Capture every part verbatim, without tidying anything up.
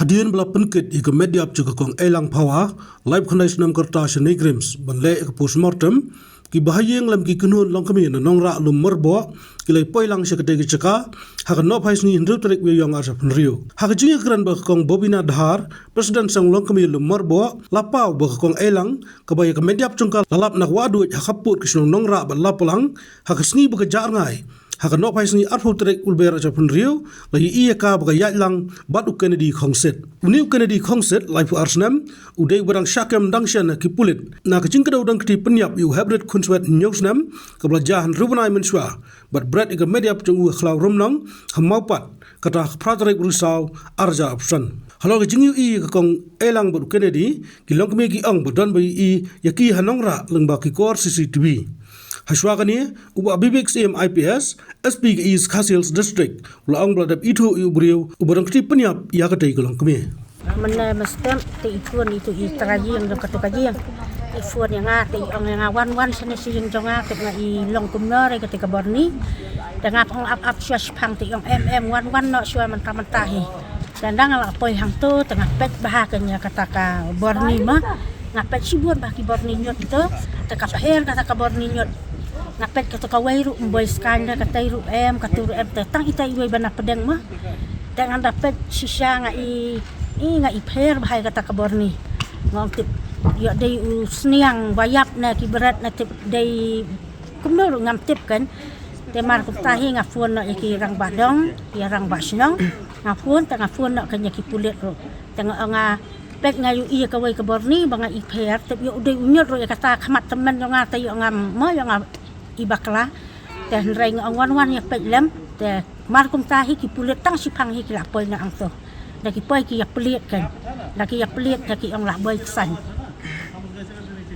Hadien ba la pynkit ïa ka met ïap jong ka Kong Eilang Phawa, laiphew khyndai snem ka rta sha NEIGRIHMS, ban leh ïa ka postmortem, ki bahaïing lem ki kynhun longkmie na Nongrah Lum Marboh ki la ïa poi lang sha katei ka jaka ha ka nohphai sngi hynriew tarik u Ïaïong arhajar arphew hynriew. Ha ka jingïakren bad ka Kong Bobina Dhar, President Seng Longkmie Lum Marboh, la paw ba ka Kong Eilang, kaba ïa ka met ïap jong ka la lap na ka wah duid ha ka pud ka shnong Nongrah bad Lapalang, ha ka sngi ba ka jah rngai ha ka nohphai sngi arphew tarik u Lber arhajar arphew hynriew, la ïohi ïa ka ba ka ïaid lang bad u Kennedy Khongsit. Une u Kennedy Khongsit, laiphew ar snem, u dei uba dang shah kem dang shen ha ki pulit na ka jingkdew dang kti pynïap ïa u Hybrid Khunswet, hynñiew snem, kaba la jah hynriew bnai mynshuwa, bad bret ïa ka met ïap jong u ha Khlaw Rumnong, ha Mawpat, kata ha ka phra tarik u Risaw arhajar arphew san. Halor ka jingïohi ïa ka Kong Eilang bad u Kennedy, ki longkmie ki ong ba don ba ïohi ïa ki ha Nongrah lyngba ki kor C C T V. Hashwa kane, u Bah Vivek Syiem I P S, S P ka East Khasi Hills District, u la ong ba la dep ithuh ïa u briew uba dang kti pynïap ïa katei ka longkmie. Mynne mynstep te i phone ïa uto i trai ïing jong kato ka ïing. I phone ïa nga te i ong ïa nga, wan wan shane sha ïing jong nga, te nga i long kumno re katei ka bor ni. Te nga ong ap ap shuwa shipang, te i ong em em, wan wan noh shuwa mynta mynta hi. Te nga la poi hangto, te nga peit bha kein ïa kata ka bor ni mo. Nga peit shibun bha ki bor ni ñiut to, te ka pher kata ka bor ni ñiut. Nga peit kato kawei ruh ym boi skaiñ re, katei ruh em, kato ruh em, te tang itai iwei ba na pdeng mo. Te nga da peit shisha nga i, i nga i pher bha ïa kata ka bor ni. Nga ong tip ïoh dei u sniang ba ïap ne ki bret ne tip dei kumno ruh ngam tip kein. Te mar kumta hi nga phone noh ïa ki rangbah dong, ïa rangbah shnong. Nga phone, te nga phone noh kein ïa ki pulit ruh. Te nga ong nga peit nga ïohi ïa kawei ka bor ni ba nga i pher, tip ïoh dei u ñiut ruh ïa kata khmat tymmen jong nga, te ïoh ngam mo, ïoh nga i bakla. Te hynrei nga ong wan wan ïa peit lem, te mar kumta hi ki pulit tang shipang hi ki la poi noh hangto. Da ki poi ki ïa plie kein. Da ki ïa plie te ki ong la boi ksan.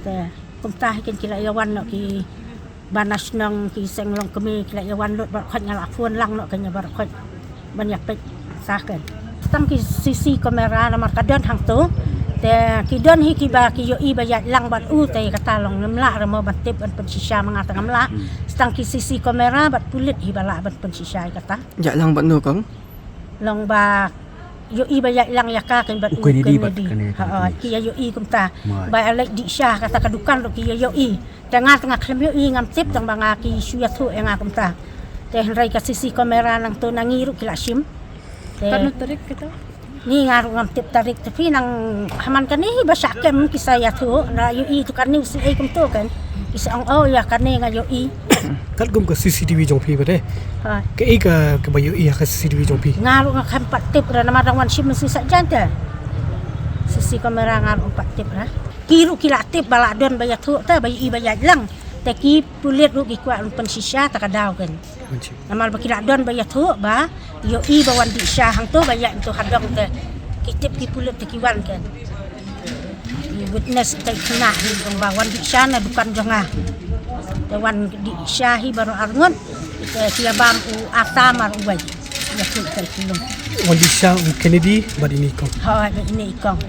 Te kumta hi kein ki la ïa wan noh ki bana shnong, ki seng longkmie ki la ïa wan lut baroh khoit, nga la phone lang noh kein ïa baroh khoit ban ïa peit sa kein. Tang ki C C camera namar ka don hangto. Te ki don hi kiba ki ïohi ba ïaid lang bad u, te kata long ngam lah re mo ban tip ban pynshisha, ma nga te ngam lah. Hmm. Tang ki C C camera bad pulit hi ba lah ban pynshisha ïa kata. Ïaid lang bad no kong? Long ba ïohi ba ïaid lang ïa ka kein bad u Kennedy, bad u Kennedy. Kennedy. Ha, ki ïa ïohi kumta. Ba ïa leit dih sha kata ka dukan ruh ki ïa ïohi. Te nga te nga khlem ïohi, ngam tip tang ba nga ki shu ïathuh ïa nga kumta. Te hynrei ka C C camera nangto na ngi ruh ki la shim. Te katno tarik kata? Ngi nga ruh ngam tip tarik, te phi nang ha man kane hi ba shah kem ki sa ïathuh, na ïohi tu kane u C I kumto kein. Ki sa ong oh ïa kane nga ïohi. Katkum ka C C T V jong phi ba te. Ha. Kaei ka, kaba ïohi ha ka C C T V jong phi? Nga ruh nga khlem pat tip re namar dang wan shim mynsiem sa jan te. C C camera nga ruh pat tip re. Ki ruh ki la tip ba la don ba ïathuh te ba ïohi ba ïaid lang. Te ki pulit ruh ki kwah ban pynshisha ta ka daw kein. Namar ba ki la don ba ïathuh ba ïohi ba wan dih sha hangto ba ïaid to ha dong te ki tip ki pulit te ki wan kein. Ki witness te ki khynnah hi ong ba wan dih sha na dukan jong nga. Te wan dih sha hi baroh arngut. Te ki ïa bam u ata mar uwei. Ïathuh te ki long. Wan dih sha u Kennedy bad ine i kong. Hooid, bad ine i kong.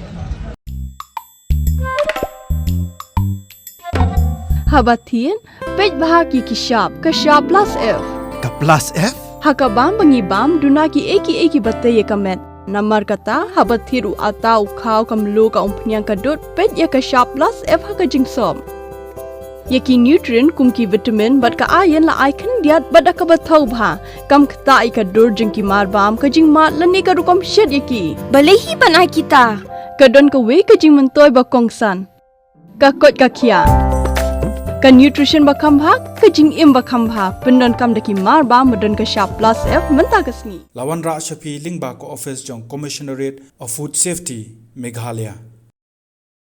Haba thied, peit bha ki ki shap, ka shap plus F. Ka plus F? Ha ka bam ba ngi bam, duna kiei kiei kiba tei ïa ka met. Namar kata, haba thied u ata, u khaw, ka mluh, ka umphniang, ka dud, peit ïa ka shap plus F ha ka jingsop. Ïa ki nutrient kum ki vitamin bad ka iron la ai khyndiat bad da kaba thaw bha. Kam ktah ïa ka dur jong ki mar bam, ka jingmad lane ka rukom shet ïa ki. Balei hi ban ai kita? Ka don kawei ka jingmyntoi ba kongsan. Ka koit ka khiah. Ka nutrition ba kham bha, ka jingim ba kham bha. Pyndonkam da ki mar bam ba don ka shap plus F mynta ka sngi. La wanrah sha phi lyngba ka office jong Commissionerate of Food Safety, Meghalaya.